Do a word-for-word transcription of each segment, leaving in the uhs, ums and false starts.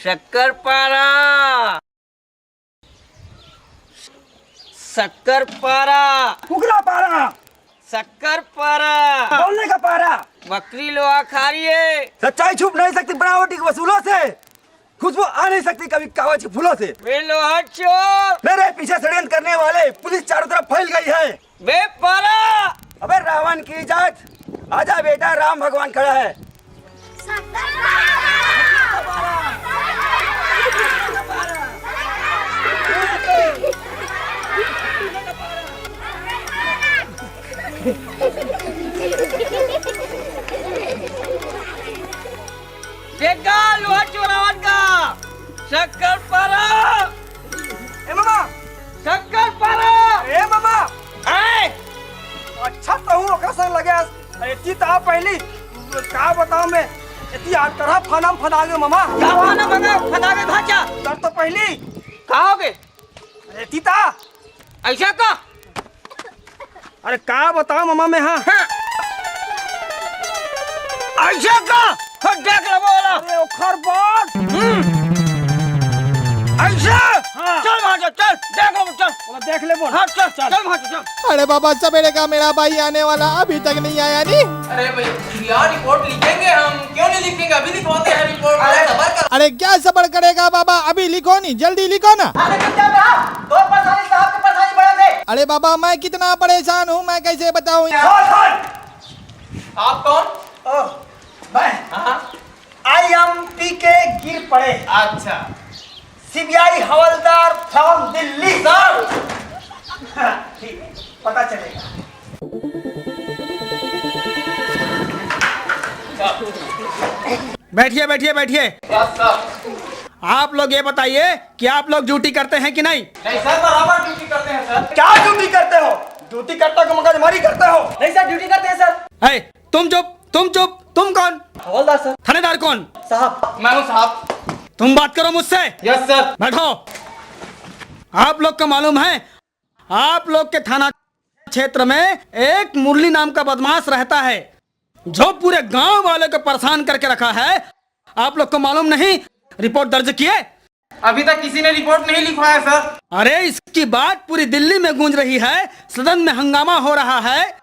शक्कर पारा, शक्कर पारा, कुकरा पारा, शक्कर पारा, बोलने का पारा। बकरी लोहा खा रही है। सच्चाई छुप नहीं सकती बनावटी के वसूलों से, खुशबू आ नहीं सकती कभी कागज के फूलों से। वे लोहा चोर। मेरे पीछे षड्यंत्र करने वाले पुलिस चारों तरफ फैल गई है। बे पारा। अबे रावण की जात, आजा बेटा, राम भगवान खड़ा है। देखा लोहा चोरावन का। शक्कर पारा। ए मामा। शक्कर पारा। ए मामा। आए। अच्छा, तहूँ ओकर संग लगे हस। अरे, एती त आ पहली। का बताओ मैं, एती आ तरह फाना में फंदा गयो मामा। का फाना में फंदा गयो भाचा? डर तो पहली। का हो गए? अरे, एती त आ। ऐसा का? अरे, का बताओ मामा मैं, हाँ। हाँ। ऐसा का? हाँ, देख ले बोला। अरे, ओखर बात। हम्म। ऐसा? हाँ। चल वहाँ से, चल, देख ले, चल। बोला, देख ले बोल। हाँ, चल, चल। चल वहाँ से, चल। अरे बाबा, सवेरे का मेरा भाई आने वाला, अभी तक नहीं आया नी। अरे भाई, यार, रिपोर्ट लिखेंगे हम, क्यों नहीं लिखेंगे? अभी लिखवाते हैं रिपोर्ट। अरे, सबर कर। अरे, क्या सबर करेगा बाबा, अभी लिखो नी, जल्दी लिखो ना। अरे, चुपचाप रहा, तो परेशानी साहब के परेशानी बढ़ा दे। अरे बाबा, मैं कितना परेशान हूँ, मैं कैसे बताऊँ? आप कौन? ओह, मैं? हाँ? I am P K गिर पड़े। अच्छा। C B I havildar from Delhi. Sir. हाँ, ठीक है, पता चलेगा। बैठिए, बैठिए, बैठिए। Yes sir. आप लोग ये बताइए कि आप लोग ड्यूटी करते हैं कि नहीं? नहीं सर, बराबर ड्यूटी करते हैं सर। क्या ड्यूटी करते हो? ड्यूटी करते हो कि मगजमारी करते हो? नहीं सर, ड्यूटी करते हैं सर। है, तुम चुप, तुम चुप, तुम कौन? हवलदार सर। थानेदार कौन? साहब। मैं हूँ साहब। तुम बात करो मुझसे। Yes sir. बैठो। आप लोग को मालूम है, आप लोग के थाना क्षेत्र में एक मुरली नाम का बदमाश रहता है, जो पूरे गांव वाले को परेशान करके रखा है। आप लोग को मालूम नहीं? रिपोर्ट दर्ज किए? अभी तक किसी ने रिपोर्ट नहीं लिखवाया सर। अरे, इसकी बात पूरी दिल्ली में गूंज रही है, सदन में हंगामा हो रहा है।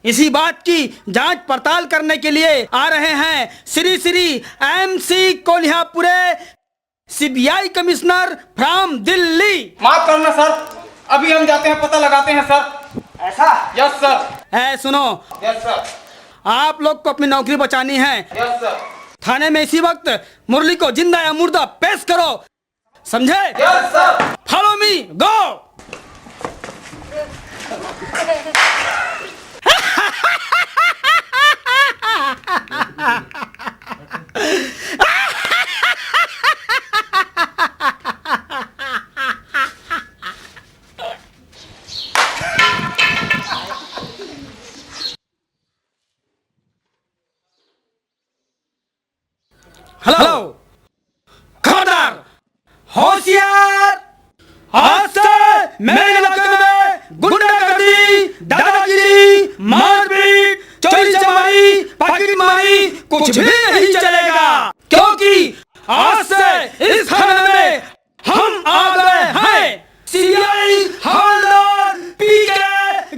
इसी बात की जांच पड़ताल करने के लिए आ रहे हैं Shri Shri M C Kolhapure, C B I commissioner from Delhi. माफ करना सर, अभी हम जाते हैं, पता लगाते हैं सर। ऐसा? Yes sir. ए, सुनो, यस सर। आप लोग को अपनी नौकरी बचानी है। Yes sir. थाने में इसी वक्त मुरली को जिंदा या मुर्दा पेश करो, समझे? Yes sir. Follow me, go। Hello. खबरदार, होशियार। आज से मेरे इलाके में गुंडागर्दी, दादागिरी, मारपीट, चोरी चमारी, पैकेटमारी कुछ भी नहीं चलेगा, क्योंकि आज से इस थाने में हम आ गए हैं। C B I havildar P K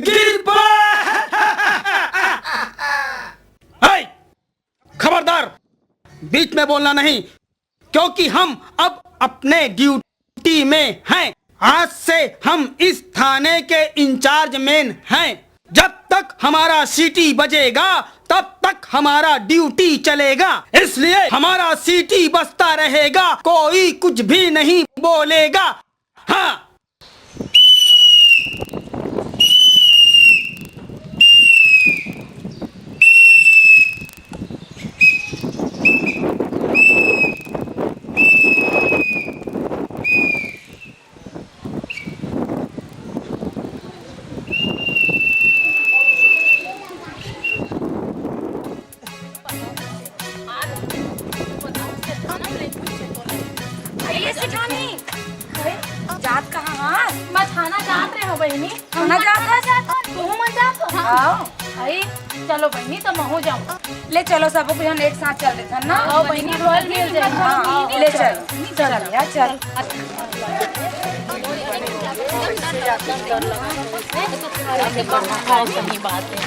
गिर पड़े। खबरदार, बीच में बोलना नहीं, क्योंकि हम अब अपने ड्यूटी में हैं। आज से हम इस थाने के इंचार्ज मैन हैं। जब तक हमारा सीटी बजेगा, तब तक हमारा ड्यूटी चलेगा, इसलिए हमारा सीटी बजता रहेगा, कोई कुछ भी नहीं बोलेगा। हाँ। अरे, ये सिखानी। अरे, जात कहाँ हा? मैं थाना जात रहे हो बहिनी। थाना जात हा? तू मन जात हो? हाँ। भाई, चलो बहिनी, त महूँ जाऊँ। ले चलो, सब झन एक साथ चल देथन ना। हाँ, बहिनी, ढोल मिल जाए। हाँ, ले चल, चल भैया, चल। हाँ, सही बात है।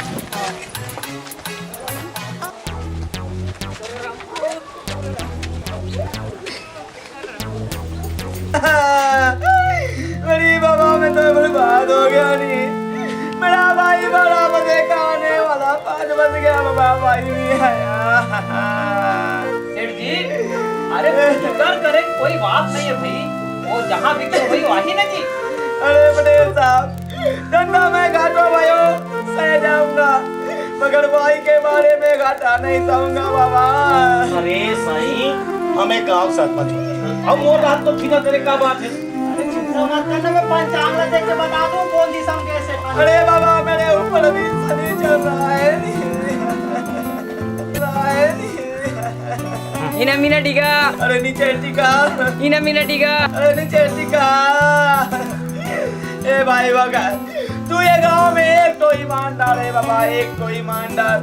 अरे बाबा, मैं तो बर्बाद हो गया नी। मेरा भाई बड़ा मजे का आने वाला, पाँच बज गया बाबा, भाई नहीं आया। सेठ जी, अरे फिकर करे कोई बात नहीं है भाई, वो जहाँ बिके वही वही ना जी। अरे पटेल साहब, धंधा मैं घाटो भयो, सह जाऊंगा, मगर भाई के बारे में घाटा नहीं सहूंगा बाबा। अरे साईं, हमें गांव सरपंच, हम मोर रात तो फिकर करे का बात है? अरे चिंता मत करना, मैं पंचांग ला देख के बता दूं कौन दिशा में कैसे खाना। अरे बाबा, मेरे ऊपर भी शनि चल रहा है, रहा है। इना मीना डिगा। अरे नीचे टिका। इना मीना डिगा। अरे नीचे टिका। ए भाई बगा, तू ये गांव में एक तो ईमानदार है बाबा, एक तो ईमानदार।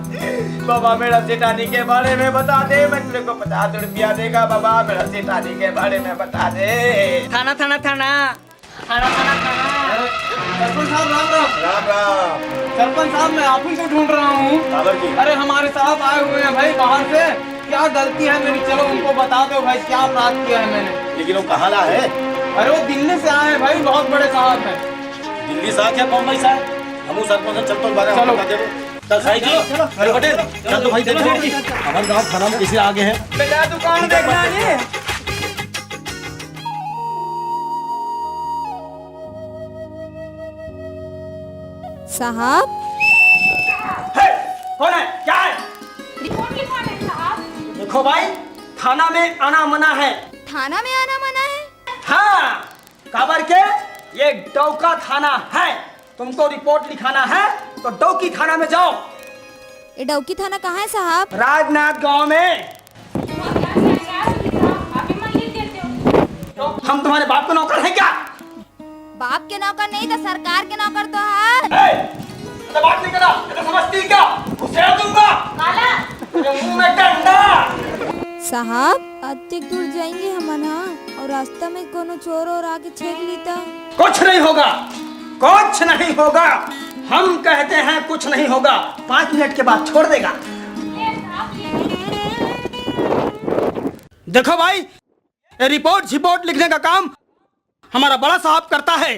बाबा, मेरा सेठानी के बारे में बता दे, मैं तेरे को पचास रुपया देगा बाबा, मेरा सेठानी के बारे में बता दे। थाना, थाना, थाना। थाना, थाना, थाना। सरपंच साहब, राम राम। राम राम। सरपंच साहब, मैं आप ही को ढूंढ रहा हूँ। काबर जी? अरे, हमारे साहब आए हुए हैं भाई बाहर से, क्या गलती है मेरी? चलो, उनको बता दो भाई, क्या अपराध किया है मैंने। लेकिन वो कहाँ ला है? अरे, वो दिल्ली से आए हैं भाई, बहुत बड़े साहब हैं। दिल्ली से आके बम्बई से आए? हम उस सरपंच से चल तो बारे चलो। बता दे। चल भाई जी, चलो, चलो। अरे पटेल, चल तो भाई, देखो, हमारे गांव थाना में कैसे आ गए हैं। बेटा, दुकान देखना नहीं। साहब। हे, कौन है? क्या है? रिपोर्ट लिखवाना है साहब। देखो भाई, थाना में आना मना है। थाना में आना मना है? हाँ, काबर के ये डौका थाना है। तुमको रिपोर्ट लिखाना है तो डौकी थाना में जाओ। ये डौकी थाना कहाँ है साहब? राजनांदगांव में। हम तुम्हारे बाप के नौकर हैं क्या? बाप के नौकर नहीं तो सरकार के नौकर तो है। ए, तो बात नहीं करा, ये तो समझती क्या? उसे दूंगा। काला। ये मुंह में डंडा। साहब, अतेक दूर जाएंगे हमन हा, और रास्ता में कोनो चोर और आके छेक ली त? कुछ नहीं होगा, कुछ नहीं होगा। हम कहते हैं कुछ नहीं होगा, पाँच मिनट के बाद छोड़ देगा। देखो भाई, ये रिपोर्ट झिपोर्ट लिखने का काम हमारा बड़ा साहब करता है।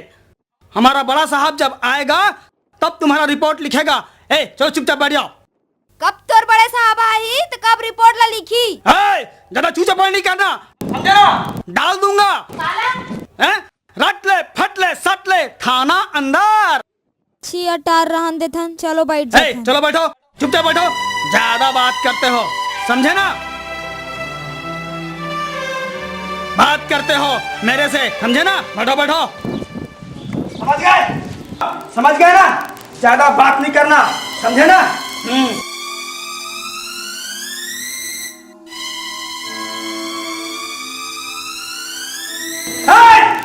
हमारा बड़ा साहब जब आएगा, तब तुम्हारा रिपोर्ट लिखेगा। ए, चलो चुपचाप बैठ जाओ। कब तोर बड़े साहब आही, तो कब रिपोर्ट ला लिखी? ए, ज्यादा चूचा पढ़ नहीं करना, समझे ना? डाल दूंगा। काला? हैं? रट ले, फट ले, सट ले, थाना अंदर। छी अटार रहन देथन, चलो बैठ ए, जाथन। चलो बैठो, चुपचाप बैठो, ज्यादा बात करते हो, समझे ना? बात करते हो मेरे से, समझे ना? बैठो, बैठो। समझ गए? समझ गए ना? ज्यादा बात नहीं करना, समझे ना? हम्म। हट!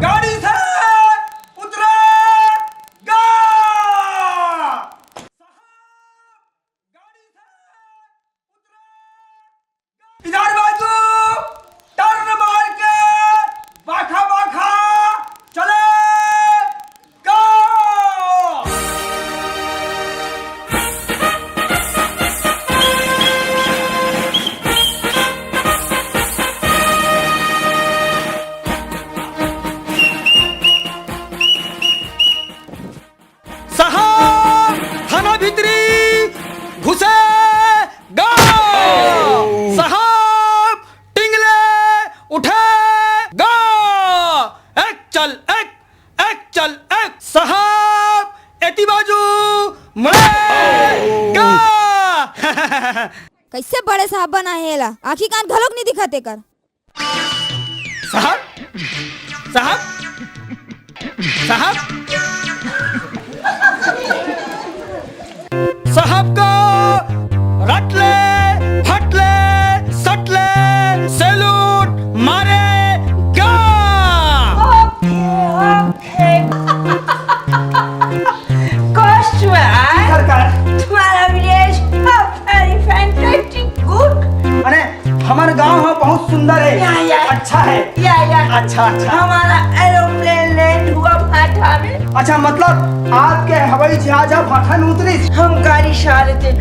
गाड़ी से उतरेगा। इधर बाजू टर्न मार के बाखा बाखा चले गा। साहब, थाना भीतरी घुसे गा। साहब, टिंगले उठे गा। एक चल एक, एक चल एक। साहब, एती बाजू मुड़े गा। कैसे बड़े साहब बना है एला? आँखी कान घलोक नहीं दिखत एकर। साहब, साहब, साहब, साहब को रटले, फटले, सटले, सैल्यूट मारेगा। ओके, ओके। कॉस्ट वार, सरकार। तुम्हारा विलेज वेरी फैंटास्टिक, गुड। अरे, हमर गांव ह बहुत सुंदर है। या, या। अच्छा है। या, या। अच्छा, अच्छा। हमारा एरोप्लेन लैंड हुआ भाठा में। अच्छा, मतलब आपके हवाई जहाज ह भाठा में उतरिस? हम गाड़ी से आ रहे थे,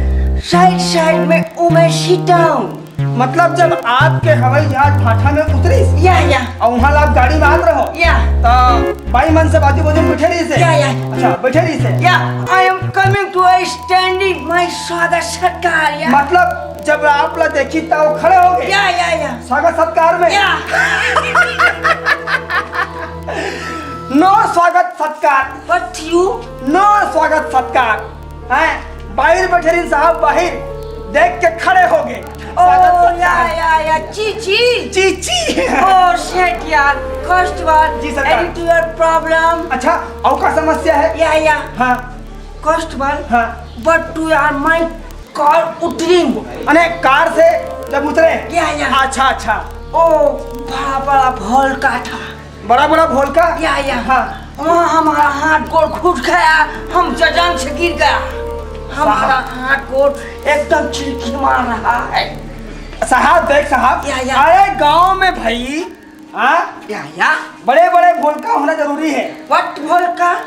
साइड साइड में उमेशी टाउन। मतलब जब आपके हवाई जहाज भाठा में उतरिस, या, या। अउ उहाँ ला आप गाड़ी में आत रहो, या। त बाई मन से बाजू बाजू में बैठे रहिस हे? या, या। अच्छा, बैठे रहिस हे? या, I am coming to a standing, my स्वागत सत्कार, या। मतलब जब आप ला देखिस त वो खड़े हो गे? या, या, या। स्वागत सत्कार में? या। No स्वागत सत्कार। But you? No स्वागत सत्कार। हैं? बाहिर बैठे रहिन साहब, बाहिर देख के खड़े हो गे। ओ, स्वागत सत्कार। या, या, या, ची, ची। ची, ची। ओ, shit यार, कॉस्ट वार। जी, सरकार। Any to your problem? अच्छा, अउ का समस्या है? Yeah, yeah. हाँ। Cost war. हाँ। But to your mind, car उतरिन। अने कार से जब उतरे? या, या। अच्छा, अच्छा। ओ, बड़ा, बड़ा भोलका था। बड़ा, बड़ा भोलका? या, या। हाँ। वहाँ हमारा हाथ गोड़ घुट गया, हम जजांग से गिर गया। हमारा साहब। हाथ गोड़ एकदम चिलकी मार रहा है। साहब, देख साहब, या, या। अरे गांव में भाई, हाँ? या, या। बड़े-बड़े भोलका होना जरूरी है। What भोलका?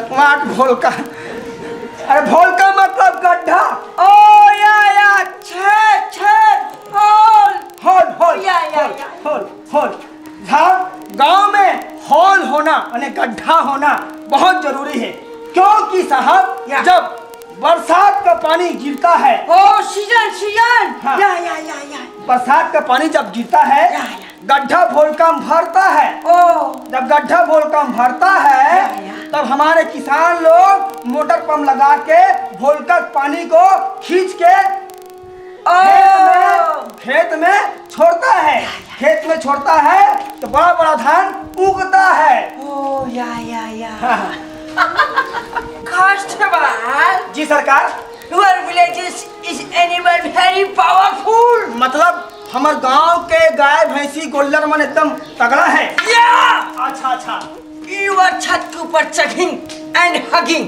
What भोलका? अरे भोलका मतलब गड्ढा। ओ, या, या, छेद, छेद, hole। Hole, hole, या, या, hole, या। Hole, hole। साहब, गांव में hole होना, यानी गड्ढा होना बहुत जरूरी है, क्योंकि साहब, या। जब बरसात का पानी गिरता है। ओ, सीजन, सीजन। हाँ। या, या, या, या। बरसात का पानी जब गिरता है, या, या। गड्ढा भोलका में भरता है। ओ। जब गड्ढा भोलका में भरता है, या, या। तब हमारे किसान लोग मोटर पंप लगा के भोलका के पानी को खींच के ओ। खेत में, खेत में छोड़ता है। खेत में छोड़ता है तो बड़ा बड़ा धान उगता है। ओ, या, या, या। हाँ। Cost war. जी सरकार। Your village is, is animal very powerful। मतलब हमर गांव के गाय, भैंसी, गोल्लर मन एकदम तगड़ा है। या। अच्छा, अच्छा। You are छत के ऊपर चढ़िंग and hugging।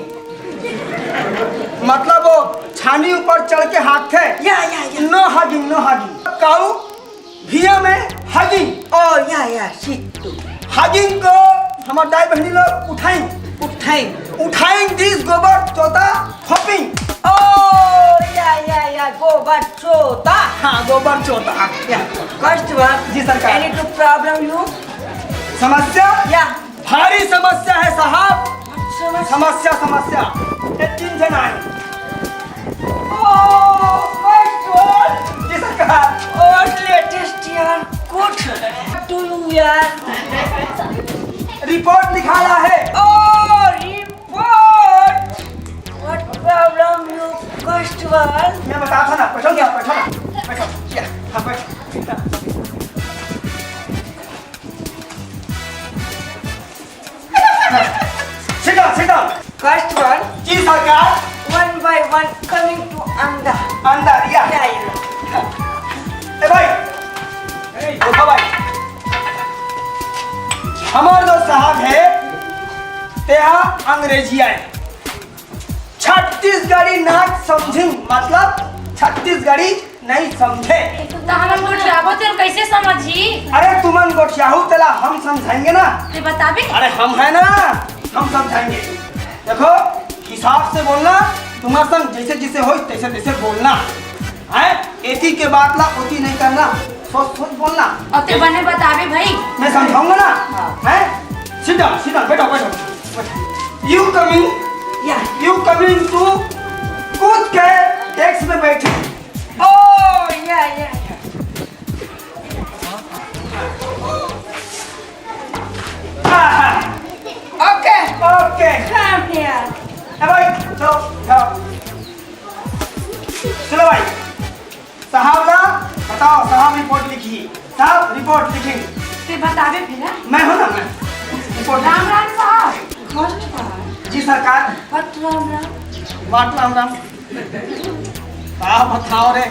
मतलब वो छानी ऊपर चढ़ के हाँकथे। या, या, या। No hugging, no hugging। काऊ, भैया में hugging। ओ, या, या, sit। Hugging को हमर दाई बहिनी लोग उठाइन। उठाइन। उठाइन दिस गोबर चोता खोपिन। ओ, या, या, या, गोबर चोता। हाँ, गोबर चोता। या, कॉस्ट वार। जी सरकार। Any to problem you? समस्या? या। भारी समस्या है साहब। समस्या? समस्या, समस्या। ये तीन जन आए। ओ, कॉस्ट वार। जी सरकार। और लेटेस्ट यार, कुछ टू यू यार। रिपोर्ट निकाला है। ओ, report. What problem you, cost war? मैं बताता ना, बैठो ना, बैठो ना, बैठो। या, हाँ, बैठो। Sit down, sit down। Cost war. जी सरकार। One by one coming to अंदर। अंदर, या। या, या। ए भाई, ए, देखो भाई, हमार जो साहब है, तेहा अंग्रेजी आए, छत्तीसगढ़ी ना समझिन, मतलब छत्तीसगढ़ी नहीं समझे। तो हमन गोठियाबो तेला कैसे समझी? अरे तुमन गोठियाहू तेला हम समझाएंगे ना। ते बताबे? अरे हम है ना, हम समझाएंगे। देखो, हिसाब से बोलना, तुम्हारे संग जैसे जैसे होई तैसे तैसे बोलना है। एती के बात ला ओती नहीं करना, सोच सोच बोलना। और ते बने बताबे भाई। मैं समझाऊंगा ना। हाँ। हैं? Sit down, sit down, बैठो, बैठो, बैठो। You coming? या। You coming to कूद के डेस्क में बैठो। ओ, या, या, या। आहा। ओके। ओके। Come here। ए भाई, चलो, जाओ। सुनो भाई, साहब ना, बताओ, साहब रिपोर्ट लिखी। साहब, रिपोर्ट रिपोर्ट लिखेंगे। ते बताबे फिर, हाँ? मैं हूँ ना, मैं। रिपोर्ट। राम राम साहब। जी सरकार। What राम राम? What राम राम? का बताओ रे?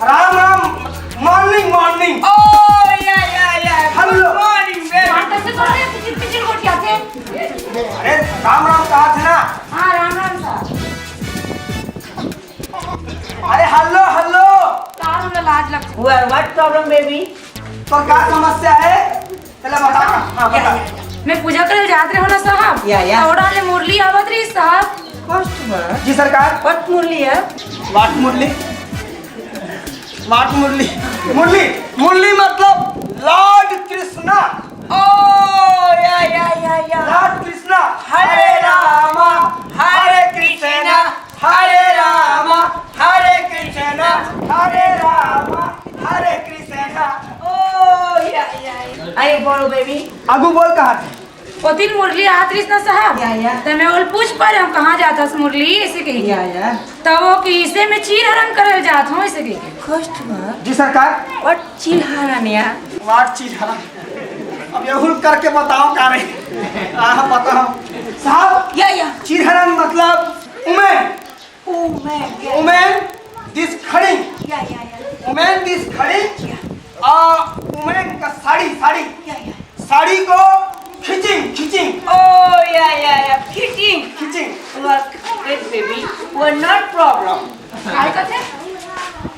Ram Ram. Morning, morning. Oh, yeah, yeah, yeah. Hello. Good morning, baby. बात कैसे कर रहे हैं? पिचिर पिचिर गोठियाथे। अरे, राम राम कहा थे ना। हाँ, राम राम साहब। अरे, hello, hello. का हमला लाज लगथे। What problem, baby? तोर का समस्या हे? चला बता। हाँ, बता। मैं पूजा करे जात रहे हो ना साहब। या, या। तो ओड़ा ले मुरली आवत रही साहब। First बार। जी सरकार। What मुरली हे? What Murali? What मुरली? मुरली, मुरली मतलब Lord कृष्णा। Oh, या, या, या, या। Lord कृष्णा। हरे रामा, हरे कृष्णा, हरे रामा, हरे कृष्णा, हरे रामा, हरे कृष्णा। Oh, या, या, या। अरे बोलो baby। आगू बोल कहा थे? ओ दिन मुरली आत रहिस ना साहब। या, या। त मैं ओला पूछ पा रहे हूँ, कहाँ जात हस मुरली, ऐसे कही। या, या। त वो कि इसे मैं चीरहरण करे जात हूँ, ऐसे कही। First बार। जी सरकार। What चीरहरण या? What चीरहरण? अब ये हुल करके बताओ का रे? आह, बताओ। साहब, या, या। चीरहरण मतलब woman। Woman, या। Woman, this खड़ी। या, या, या। Woman, this खड़ी। या। आ, woman का साड़ी, साड़ी। या, या। साड़ी को खींचिंग, खींचिंग। Oh, या, या, या, खींचिंग। खींचिंग। What, wait, baby, what not problem? काय कथे?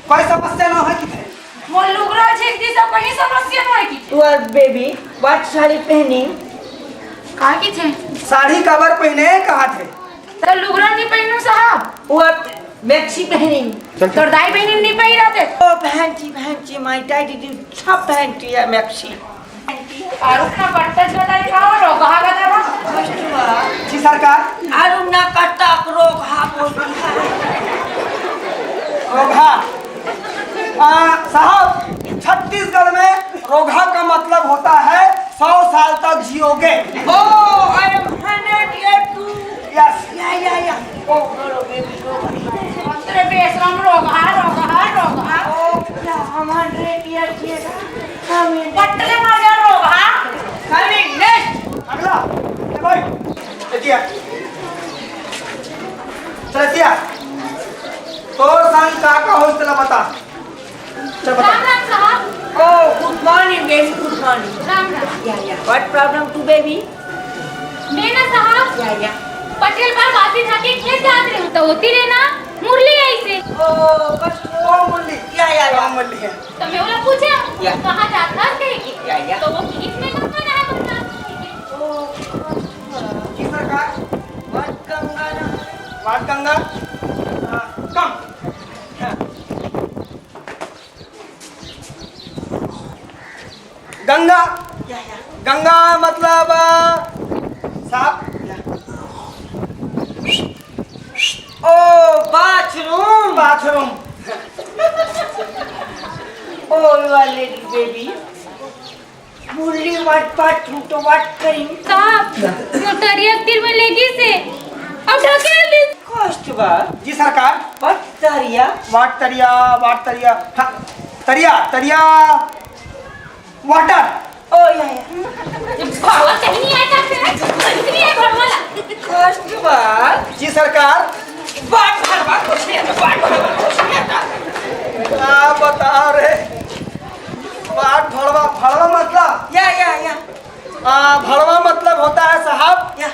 कोई समस्या ना है किथे? मोर लुगरा छेक दी सब कहीं समस्या ना है किथे? What, baby, what साड़ी पहनी? का किथे? साड़ी काबर पहने कहा थे? त लुगरा नहीं पहनू साहब। What maxi पहनी? तोर दाई बहिनी नहीं पहन रहते। ओ बहन जी, बहन जी, my daddy जी, सब पहनती है maxi। और अपना पट्टा छोटा ही खाओ, रोगहा बताओ। जी सरकार। और ना कटक रोगहा बोलती है। रोगहा। आ, साहब, छत्तीसगढ़ में रोगहा का मतलब होता है सौ साल तक जियोगे। Oh, I am hundred year too. Yes. या, या, या। ओ, बोलो, baby, बोलो। अरे, बेशरम, रोगहा, रोगहा, रोगहा। ओ, क्या हम hundred year जिएगा? हम ये पट्टे मार जा, रोगहा। Coming next। अगला। ए भाई, ए दिया। चल दिया। तोर संग का का होइस तेला बता। चल बता। राम राम साहब। Oh, good morning, baby, good morning. Ram Ram. या, या। What problem to baby? मैं ना साहब, या, या। पटेल पर वासी जाके खेत जात रहे हूँ, तो होती रहे ना, मुरली आई से। ओ, बस वो मुरली। या, या, या। वो मुरली है। तो मैं बोला पूछे, या। कहाँ जात हस कहे के? या, या। तो वो कि इसमें कौन कौन है, कौन कौन है? ओ, जी सरकार। वाट गंगा ना। वाट गंगा? हाँ, कम। हाँ। गंगा। या, या। गंगा मतलब, अ, साफ। या। ओ, bathroom। Bathroom। ओ, you are lady baby। मुरली वाट पाट तू तो वाट करी। साहब, मोटरिया तीर में लेगी से। अब ढकेल दी। कष्ट बा। जी सरकार। What तरिया? वाट तरिया, वाट तरिया। हाँ, तरिया, तरिया, water। ओ, या, या। ये भड़वा कहीं नहीं आया था, कहीं नहीं आया भड़वा ला। कष्ट बा। जी सरकार। वाट भड़वा कुछ नहीं आता, वाट भड़वा कुछ नहीं आता। क्या बताओ रे? वाट भड़वा, भड़वा मतलब? या, या, या। आ, भड़वा मतलब होता है साहब, या।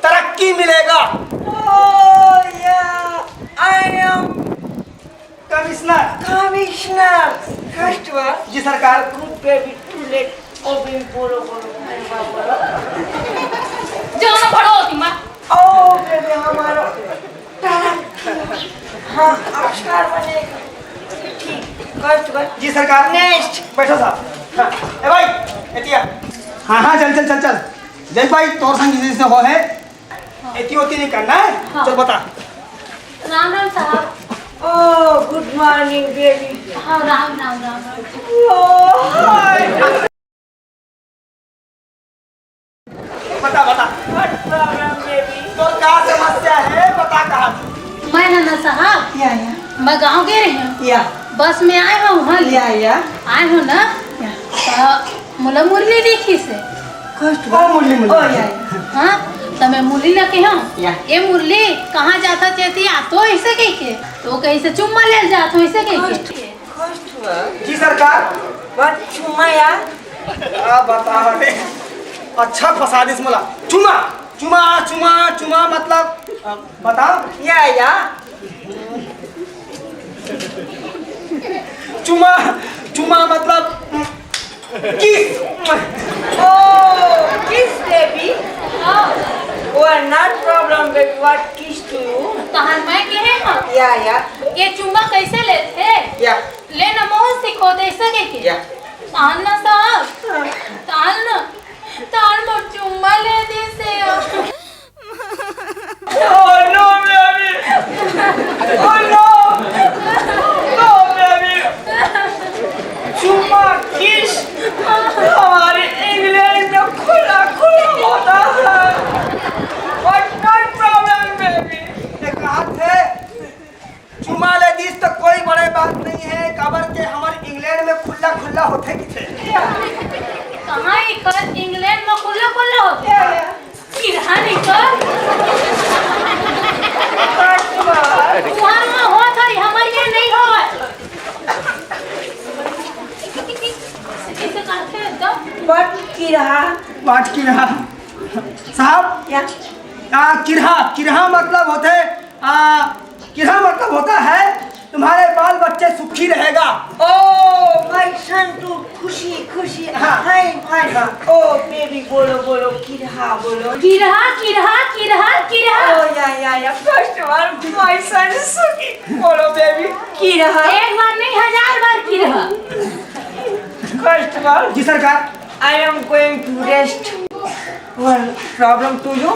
तरक्की मिलेगा। ओ, या, I am commissioner। Commissioner। कष्ट बा। जी सरकार। Good baby, too late। ओ baby, बोलो, बोलो, बोलो, बोलो। जो ना भड़वा होती माँ। ओ baby, हमारा हाँ, अक्षर बनेगा। ठीक, कर चुका। जी सरकार। Next। बैठो साहब। हाँ, ए भाई, एतिया। हाँ, हाँ, चल, चल, चल, चल। देख भाई, तोर संग जैसे हो है, एती ओती नहीं करना है। हाँ। चल बता। राम राम साहब। ओ, good morning baby। हाँ, राम राम, राम राम। ओ, हाय। बता, बता। What problem baby? तोर का समस्या है, बता कहा। मैं ना, ना साहब, या, या। मैं गाँव गे रहेंव। या। बस में आए हँव, हाँ। या, या। आए हँव ना? या। त मोला मुरली दिखिस हे। कष्ट ओ, मुरली, मुरली। ओ, या, या। हाँ, त मैं मुरली ला कहेंव, या। "ए मुरली, कहाँ जाथस एती आथस?" अइसे कहिके। त ओ कहिस हे, "चुम्मा ले जाथँव," अइसे कहिके। कष्ट, कष्ट बा। जी सरकार। बट चुम्मा यार। का बतावँव रे। अच्छा फँसा दिस मोला। चुम्मा, चुम्मा, चुम्मा, चुम्मा मतलब, अ, बतावँव। या, या। चुम्मा, चुम्मा मतलब kiss। Oh, kiss baby। Oh, not problem baby, what kiss to you? तहन मैं कहे हँव। या, या। ए चुम्मा कइसे लेथे? या। ले ना मोर सिखो दे सके के। या। तहन ना साहब। तहन ना। तहन मोर चुम्मा ले दिस हे। Oh no, baby! Oh no! No, baby! चुम्मा kiss हमारे इंग्लैंड में खुला खुला होता है। But no problem, baby! ये कहा थे, चुम्मा ले दिस त कोई बड़े बात नहीं है, काबर के हमर इंग्लैंड में खुला खुला होथे किथे। कहाँ इकर इंग्लैंड में खुला खुला होथे? किरहा नहीं कर। तुहर में होत हे, हमर ये नहीं होत। इसे कहते हैं तो? बट किरहा। बट किरहा। साहब, या। आ, किरहा, किरहा मतलब होथे, आ, किरहा मतलब होता है तुम्हारे बाल बच्चे सुखी रहेगा। Oh, my son too, खुशी, खुशी। हाँ। Fine, fine। हाँ। Oh, baby, बोलो, बोलो, किरहा, बोलो। किरहा, किरहा, किरहा, किरहा। Oh, या, या, या। First one, my son सुखी। बोलो, baby, किरहा। एक बार नहीं, हजार बार किरहा। First one। जी सरकार। I am going to rest। One problem to you।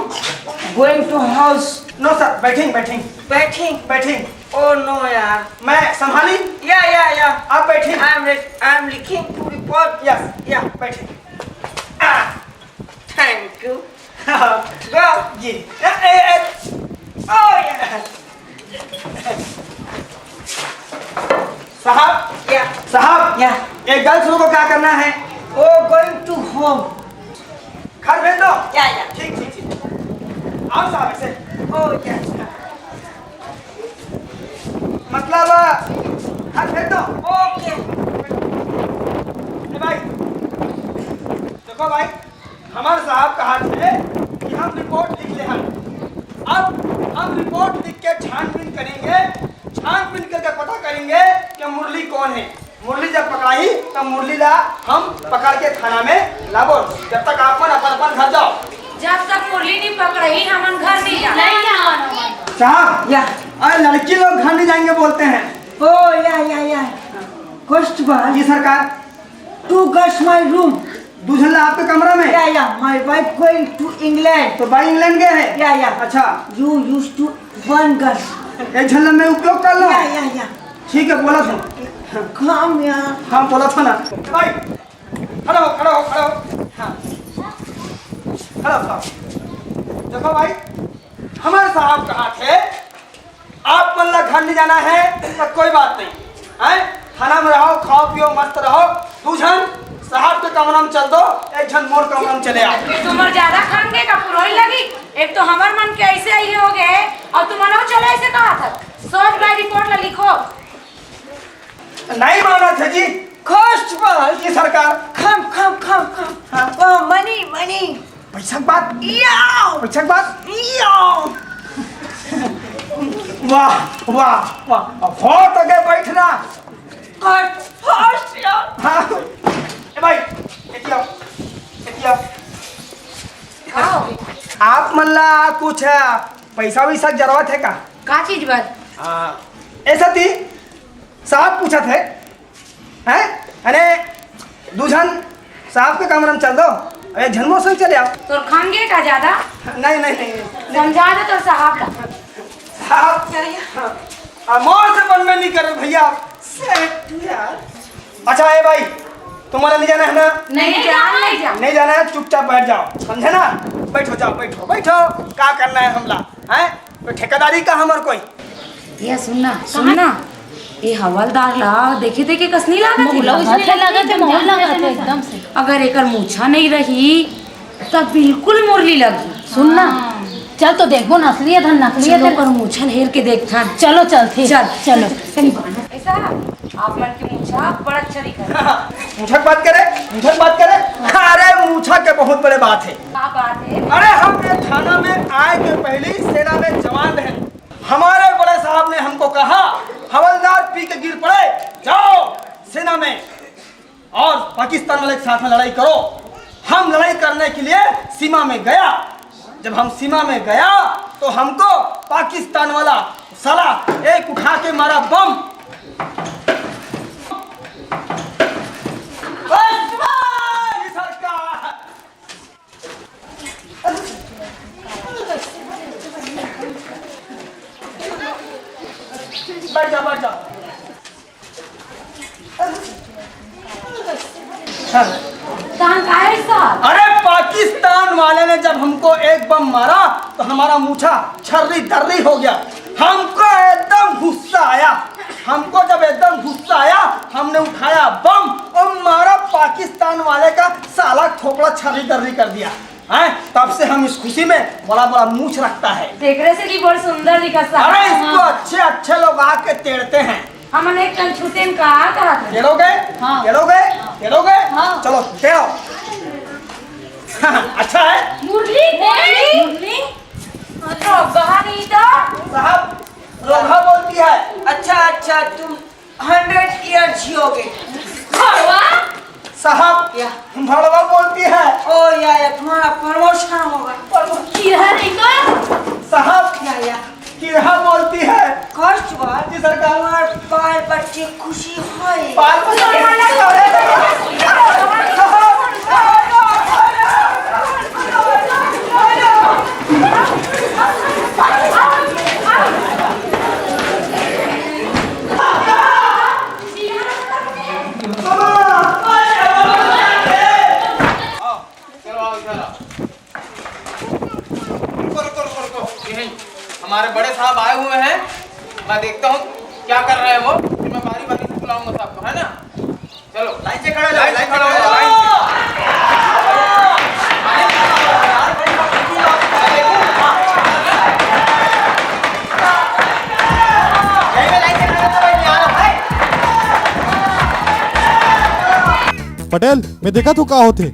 Going to house। No sir, बैठेंगे, बैठेंगे। बैठेंगे। बैठेंगे। Oh no यार। मैं संभाली? या, या, या। आप बैठेंगे। I am re-, I am looking to report। Yes। या, बैठेंगे। Ah, thank you। Go। Ji. A, A, A. Oh yeah। साहब। या। साहब। या। एक गर्ल्स को क्या करना है? Oh, going to home। घर भेज दो। या, या। ठीक, ठीक, ठीक। आओ साहब, ऐसे। Oh, या। मतलब, घर भेज दो। OK। ए भाई, देखो भाई, हमर साहब कहा थे कि हम रिपोर्ट लिख ले हन। अब हम रिपोर्ट लिख के छानबीन करेंगे, छानबीन करके पता करेंगे कि मुरली कौन है। मुरली जब पकड़ाही, तब मुरली ला हम पकड़ के थाना में लाबो। जब तक आप मन अपन अपन घर जाओ। जब तक मुरली नहीं पकड़ाही, हमन घर नहीं जाना। नहीं जाना। साहब, या। अरे लड़की लोग घर नहीं जाएंगे बोलते हैं। ओ, या, या, या। First one। जी सरकार। Two girls my room। दू झन ला आपके कमरा में? या, या, my wife going to England। तो भाई इंग्लैंड गए हैं? या, या। अच्छा। You use to one girl। एक झन ला मैं उपयोग कर लो? या, या, या। ठीक है, बोला था। Come यार। हाँ, बोला था ना। भाई, खड़ा हो, खड़ा हो, खड़ा हो। हाँ। खड़ा हो, खड़ा हो। देखो भाई, हमर साहब कहा थे, आप मन ला घर नहीं जाना है तो कोई बात नहीं, हैं? थाना में रहो, खाओ पियो, मस्त रहो। दू झन साहब के कमरा में चल दो, एक झन मोर कमरा में चले आओ। तुम्हर ज्यादा खान के का पुरोई लगी? एक तो हमर मन के ऐसे ही हो गए और तुम मनो चले ऐसे कहा था। सोच भाई रिपोर्ट ला लिखो। नहीं माना थे जी। First one। जी सरकार। Come, come, come, come। हाँ। Oh, money, money। पैसा के बात। याओ। पैसा के बात। याओ। वाह, वाह, वाह। अब हो तो गए बैठना। First यार। हाँ। ए भाई, एती आओ। एती आओ। आओ। आप मन ला कुछ पैसा वैसा जरूरत है का? का चीज बर? हाँ, ऐसा थी, साहब पूछा थे, हैं? अरे, दू झन साहब के कमरा में चल दो, अरे, झन मोर संग चले आओ। तोर खांगे का ज्यादा? नहीं, नहीं, नहीं, नहीं। समझा दे तोर साहब ला। साहब, हाँ, हाँ, मोर से बनबे नहीं करे भैया। सेठ यार। अच्छा, ए भाई, तुम्हारा नहीं जाना है ना? नहीं जाना, नहीं जाना। नहीं जाना है, चुपचाप बैठ जाओ, समझे ना? बैठो, जाओ, बैठो, बैठो। का करना है हमला, हैं? तो ठेकेदारी का हमर कोई? ये सुनना, सुनना। ये हवलदार ला देखे देखे कस नहीं लागत हे? मोहल्ला उसने लागत हे, मोहल्ला लागत हे एकदम से। अगर एकर मूछा नहीं रही, तब बिल्कुल मुरली लगी। सुन ना, चल तो देखबो, नकली हे धन, नकली हे चलो, धन। ओकर मूछा हेर के देखथन। चलो, चल, ठीक। चल। चलो। ऐसा, आप मन के मूछा बड़ा अच्छा दिखत हे। मूछा के बात करे, मूछा के बात करे। अरे, मूछा के बहुत बड़े बात हे। का बात हे? अरे, हम ये थाना में आए के पहले ही सेना में जवान रहे। हमारे बड़े साहब ने हमको कहा, "हवलदार पी के गिर पड़े, जाओ सेना में और पाकिस्तान वाले के साथ में लड़ाई करो।" हम लड़ाई करने के लिए सीमा में गया। जब हम सीमा में गया तो हमको पाकिस्तान वाला साला एक उठा के मारा बम। बैठ जा, बैठ जा। कहाँ का है साहब? अरे, पाकिस्तान वाले ने जब हमको एक बम मारा तो हमारा मूछा छर्री दर्री हो गया। हमको एकदम गुस्सा आया। हमको जब एकदम गुस्सा आया, हमने उठाया बम और मारा पाकिस्तान वाले का, साला खोपड़ा छर्री दर्री कर दिया। हैं? तब से हम इस खुशी में बड़ा बड़ा मूछ रखता है। तेकरे से कि बड़ सुंदर दिखत हे। अरे, इसको अच्छे अच्छे लोग आके तेड़ते हैं। हमन एक कन छूटे में का कहत हे? तेड़ोगे? हाँ। तेड़ोगे? तेड़ोगे? हाँ। चलो, तेड़ो। अच्छा है? मुरली, मुरली। मुरली। तो गहा नहीं तो? साहब, रोगहा बोलती है। अच्छा, अच्छा, तुम हंड्रेड ईयर जियोगे। भड़वा? साहब, क्या? भड़वा बोलती है। ओ या, या, तुम्हारा प्रमोशन होगा। किरहा नहीं तो? साहब, या, या। किरहा बोलती है। कष्ट हुआ? जी सरकार। तुम्हारे बाल बच्चे खुशी होए। बाल बच्चे। आओ, चलो, आओ, इधर आओ। रुको, रुको, रुको, रुको। ये नहीं, हमारे बड़े साहब आए हुए हैं, मैं देखता हूँ क्या कर रहे हैं वो, फिर मैं बारी बारी से बुलाऊंगा सबको, है ना? चलो, लाइन से खड़ा हो जाओ, लाइन से खड़ा हो जाओ, लाइन से। पटेल, मैं देखत हूँ का होथे।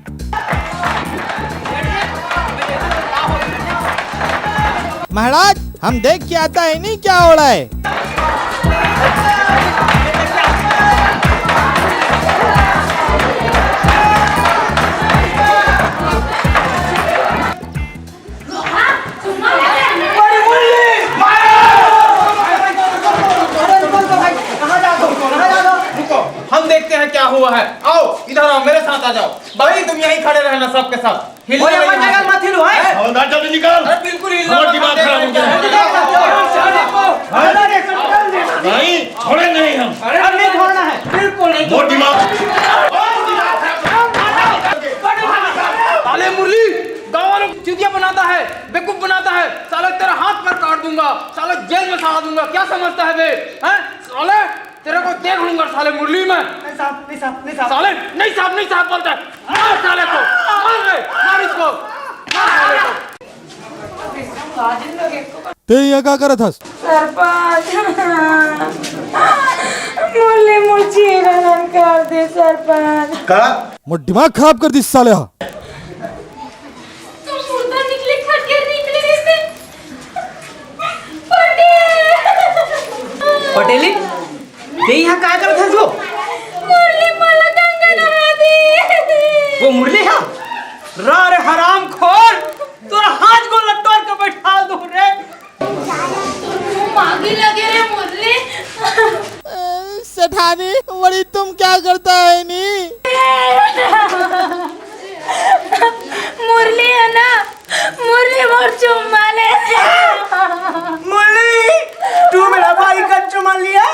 महाराज, हम देख के आता है नहीं क्या हो रहा है। हम देखते हैं क्या हुआ है। आओ, इधर आओ, मेरे साथ आ जाओ। भाई, तुम यहीं खड़े रहना, सब के सब। हिलना नहीं है। मत हिलो, हैं? हैं? और ना जल्दी निकाल। अरे, बिल्कुल हिलना मत, दिमाग खराब हो गया। नहीं, छोड़े नहीं हम। अरे, नहीं छोड़ना है, बिल्कुल नहीं छोड़ना। दिमाग। साले मुरली, गाँव वालों को चूतिया बनाता है, बेवकूफ बनाता है। साले, तेरा हाथ पैर काट दूंगा, साले, जेल में सड़ा दूंगा। क्या समझता है बे? हैं? साले, तेरे को देख लूंगा साले मुरली में। नहीं साहब, नहीं साहब, नहीं साहब। साले, नहीं साहब, नहीं साहब बोलता है। मार साले को, मार बे, मार इसको, मार साले को। ते यहाँ का करत हस? सरपंच, मुरली मुझे हराम कर दे सरपंच। का? मोर दिमाग खराब कर दिस साले हा। तुम मुर्दा निकले, खटिया निकले रे से। पटेल। पटेली, ते यहाँ काय करत हस वो? मुरली मोला गंगा नहा दे। वो मुरली हा? रा रे हरामखोर, तोर हाथ गोड़ ल तोड़ के बैठा दूँ रे। मागी लगे रे मुरली। सेठानी, वड़ी तुम क्या करता है नी? मुरली है ना, मुरली मोर चुम्मा ले। मुरली, तू मेरा भाई का चुम्मा लिया,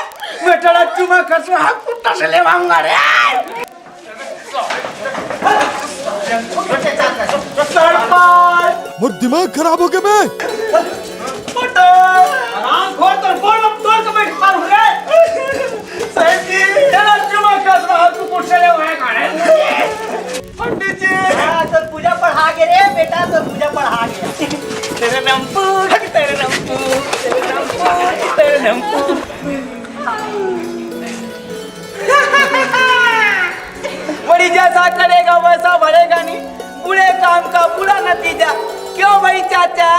मैं तेरा चुम्मा का सुराग कुत्ता से लेवाऊंगा रे। सरपंच। मोर दिमाग खराब हो गया बे। पटेल। हरामखोर, तोर गोड़ में तोड़ के बैठ पार हो रे। अरे बेटा, तो पूजा पढ़ा गया। तेरे रंपू, तेरे रंपू, तेरे रंपू, तेरे रंपू। बड़ी जैसा करेगा वैसा भरेगा नहीं, बुरे काम का बुरा नतीजा। क्यों भाई चाचा?